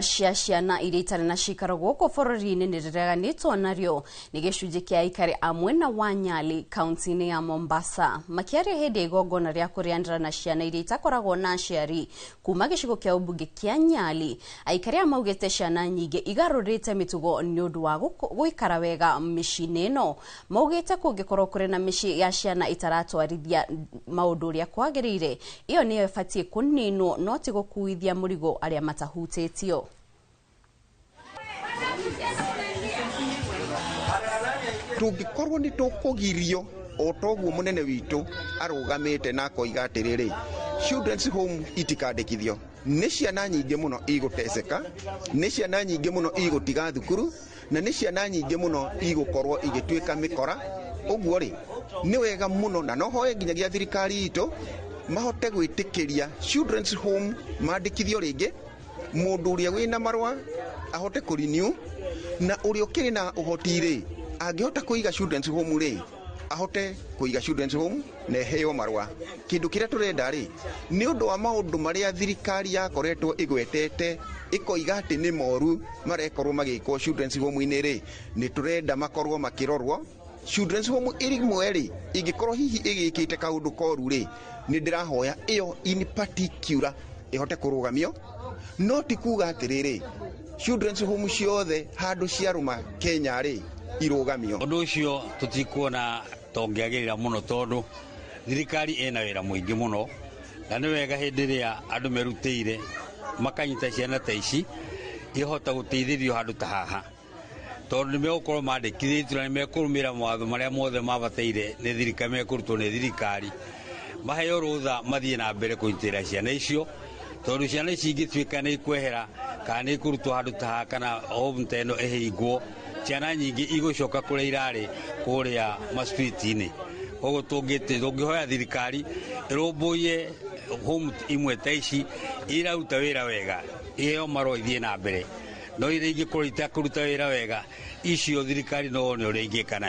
Cia ciana iria itarĩ na cikaro gũkũ bũrũri-inĩ nĩ rĩreganĩtwo narĩo nĩ gĩcunjĩ kĩa aikari a mwena wa Nyali kaunti-inĩ ya Mombasa. Makĩaria hĩndĩ ya igongona rĩa kũrĩanĩra na ciana iria itakoragwo na aciari kuma gĩcigo kĩa ũmbunge kĩa Nyali, aikari aya maugĩte ciana nyingĩ igarũrĩte mĩtugo nĩ ũndũ wa gũikara wega mĩciĩ-inĩ ĩno. Maugĩte kũngĩkorwo kũrĩ na mĩciĩ ya ciana itaratwarithia maũndũ ũrĩa kwagĩrĩire, ĩyo nĩyo ĩbatiĩ kũninwo no ti gũkuithia mũrigo arĩa matahutĩtio. Tũngĩkorwo nĩ tũkũgirio o toguo mũnene witũ arũgamĩte na akoiga atĩrĩrĩ, children's home itikandĩkithio, nĩ ciana nyingĩ mũno igũteceka, nĩ ciana nyingĩ mũno igũtiga thukuru, na nĩ ciana nyingĩ mũno igũkorwo igĩtuĩka mĩkora. Ũguo rĩ, nĩ wega mũno na no hoe nginyagia thirikari itũ mahote gwĩtĩkĩria children's home mandĩkithio rĩngĩ, mũndũ ũrĩa wĩna marũa ahote kũ renew, na ũrĩa ũkĩrĩ na ũhoti rĩ, angĩhota kũiga children's home rĩ, ahote kũiga children's home na eheo marũa. Kĩndũ kĩrĩa tũrenda rĩ, nĩ ũndũ wa maũndũ marĩa thirikari yakoretwo ĩgwetete ĩkoiga atĩ nĩ moru marekorwo magĩkwo children's home-inĩ rĩ, nĩ tũrenda makorwo makĩrorwo. Children's home ĩrĩmwe rĩ, ĩngĩkorwo hihi ĩgĩkĩte kaũndũ koru rĩ, nĩ ndĩrahoya ĩyo in particular ĩhote kũrũgamio, no ti kuga atĩrĩrĩ, children's home ciothe handũ ciarũma Kenya rĩ, irũgamio. Ũndũ ũcio tũtikuona tongĩagĩrĩra mũno tondũ thirikari ĩna wĩra mũingĩ mũno, na nĩ wega hĩndĩ ĩrĩa andũ merutĩire makanyita ciana ta ici ihota gũteithĩrio handũ ta haha, tondũ nĩ megũkorwo mandĩkithĩtio na nĩ mekũrũmĩrĩra mawatho marĩa mothe mabataire nĩ thirikari, mekũrutwo nĩ thirikari, maheo rũtha mathiĩ na mbere kũnyitĩrĩra ciana icio, tondũ ciana ici ingĩtuĩka nĩ ikwehera kana nĩ ikũrutwo handũ ta haha kana home ta ĩno ĩhingwo, ciana nyingĩ igũcoka kũrĩa irarĩ kũrĩa ma-street-inĩ. Koguo tũngĩhoya thirikari ĩrũmbũiye home imwe ta ici iraruta wĩra wega, iheo marũa ithiĩ na mbere, no iria ingĩkorwo itakũruta wĩra wega, icio thirikari no yone ũrĩa ingĩka nayo.